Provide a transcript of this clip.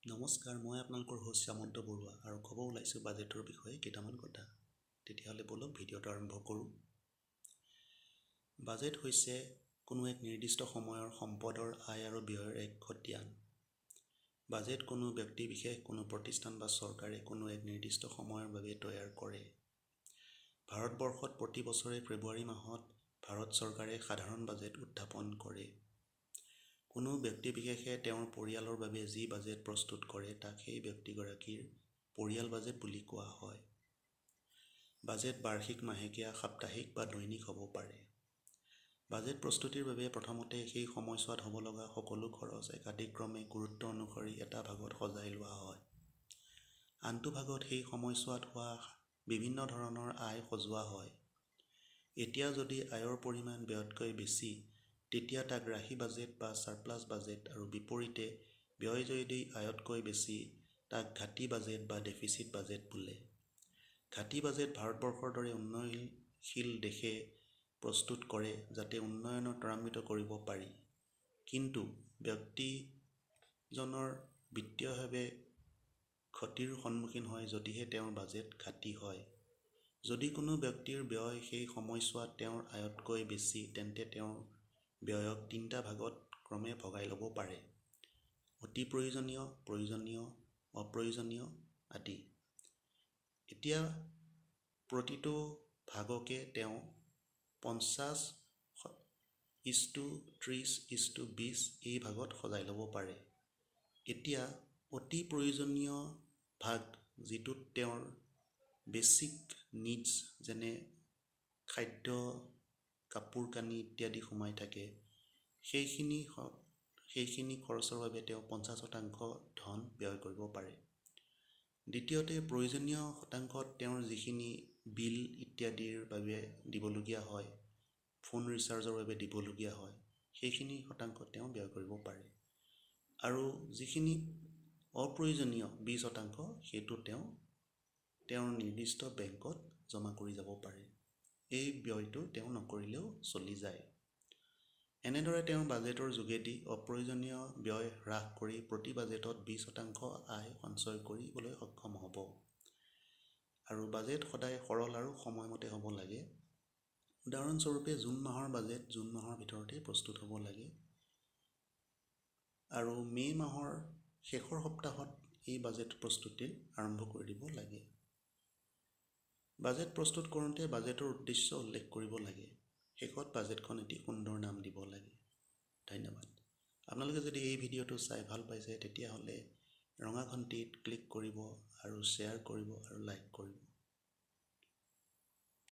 নমস্কাৰ, মই আপোনালোকৰ হোষ্ট শ্যামন্ত বৰুৱা আৰু ক'ব ওলাইছোঁ বাজেটৰ বিষয়ে কেইটামান কথা। তেতিয়াহ'লে ব'লক, ভিডিঅ'টো আৰম্ভ কৰোঁ। বাজেট হৈছে কোনো এক নিৰ্দিষ্ট সময়ৰ সম্পদৰ আয় আৰু ব্যয়ৰ এক খতিয়ান। বাজেট কোনো ব্যক্তি বিশেষ, কোনো প্ৰতিষ্ঠান বা চৰকাৰে কোনো এক নিৰ্দিষ্ট সময়ৰ বাবে তৈয়াৰ কৰে। ভাৰতবৰ্ষত প্ৰতি বছৰে ফেব্ৰুৱাৰী মাহত ভাৰত চৰকাৰে সাধাৰণ বাজেট উত্থাপন কৰে। কোনো ব্যক্তিবিশেষে তেওঁৰ পৰিয়ালৰ বাবে যি বাজেট প্ৰস্তুত কৰে, তাক সেই ব্যক্তিগৰাকীৰ পৰিয়াল বাজেট বুলি কোৱা হয়। বাজেট বাৰ্ষিক, মাহেকীয়া, সাপ্তাহিক বা দৈনিক হ'ব পাৰে। বাজেট প্ৰস্তুতিৰ বাবে প্ৰথমতে সেই সময়ছোৱাত হ'ব লগা সকলো খৰচ একাদিক্ৰমে গুৰুত্ব অনুসৰি এটা ভাগত সজাই লোৱা হয়। আনটো ভাগত সেই সময়ছোৱাত হোৱা বিভিন্ন ধৰণৰ আয় সজোৱা হয়। এতিয়া যদি আয়ৰ পৰিমাণ ব্যয়তকৈ বেছি, তেতিয়া তাক ৰাহি বাজেট বা ছাৰপ্লাছ বাজেট আৰু বিপৰীতে ব্যয় যদি আয়তকৈ বেছি, তাক ঘাটি বাজেট বা ডেফিচিট বাজেট বোলে। ঘাটি বাজেট ভাৰতবৰ্ষৰ দৰে উন্নয়নশীল দেশে প্ৰস্তুত কৰে, যাতে উন্নয়নৰ ত্বৰান্বিত কৰিব পাৰি। কিন্তু ব্যক্তিজনৰ বিত্তীয়ভাৱে ক্ষতিৰ সন্মুখীন হয়, যদিহে তেওঁৰ বাজেট ঘাটি হয়। যদি কোনো ব্যক্তিৰ ব্যয় সেই সময়ছোৱাত তেওঁৰ আয়তকৈ বেছি, তেন্তে তেওঁৰ ব্যয়ক তিনিটা ভাগত ক্ৰমে ভগাই ল'ব পাৰে: অতি প্ৰয়োজনীয়, প্ৰয়োজনীয়, অপ্ৰয়োজনীয় আদি। এতিয়া প্ৰতিটো ভাগকে তেওঁ 50:30:20 এই ভাগত সজাই ল'ব পাৰে। এতিয়া অতি প্ৰয়োজনীয় ভাগ, যিটোত তেওঁৰ বেছিক নিডছ যেনে খাদ্য, কাপোৰ কানি ইত্যাদি সোমাই থাকে, সেইখিনি খৰচৰ বাবে তেওঁ 50% ধন ব্যয় কৰিব পাৰে। দ্বিতীয়তে, প্ৰয়োজনীয় শতাংশত তেওঁৰ যিখিনি বিল ইত্যাদিৰ বাবে দিবলগীয়া হয়, ফোন ৰিচাৰ্জৰ বাবে দিবলগীয়া হয়, সেইখিনি শতাংশ তেওঁ ব্যয় কৰিব পাৰে। আৰু যিখিনি অপ্ৰয়োজনীয় 20%, সেইটো তেওঁ তেওঁৰ নিৰ্দিষ্ট বেংকত জমা কৰি যাব পাৰে। এই ব্যয়টো তেওঁ নকৰিলেও চলি যায়। এনেদৰে তেওঁ বাজেটৰ যোগেদি অপ্ৰয়োজনীয় ব্যয় হ্ৰাস কৰি প্ৰতি বাজেটত 20% আয় সঞ্চয় কৰিবলৈ সক্ষম হ'ব। আৰু বাজেট সদায় সৰল আৰু সময়মতে হ'ব লাগে। উদাহৰণস্বৰূপে, জুন মাহৰ বাজেট জুন মাহৰ ভিতৰতেই প্ৰস্তুত হ'ব লাগে আৰু মে' মাহৰ শেষৰ সপ্তাহত এই বাজেট প্ৰস্তুতি আৰম্ভ কৰি দিব লাগে। বাজেট প্ৰস্তুত কৰোঁতে বাজেটৰ উদ্দেশ্য উল্লেখ কৰিব লাগে। শেষত বাজেটখন এটি সুন্দৰ নাম দিব লাগে। ধন্যবাদ। আপোনালোকে যদি এই ভিডিঅ'টো চাই ভাল পাইছে, তেতিয়াহ'লে ৰঙা ঘণ্টিত ক্লিক কৰিব আৰু শ্বেয়াৰ কৰিব আৰু লাইক কৰিব।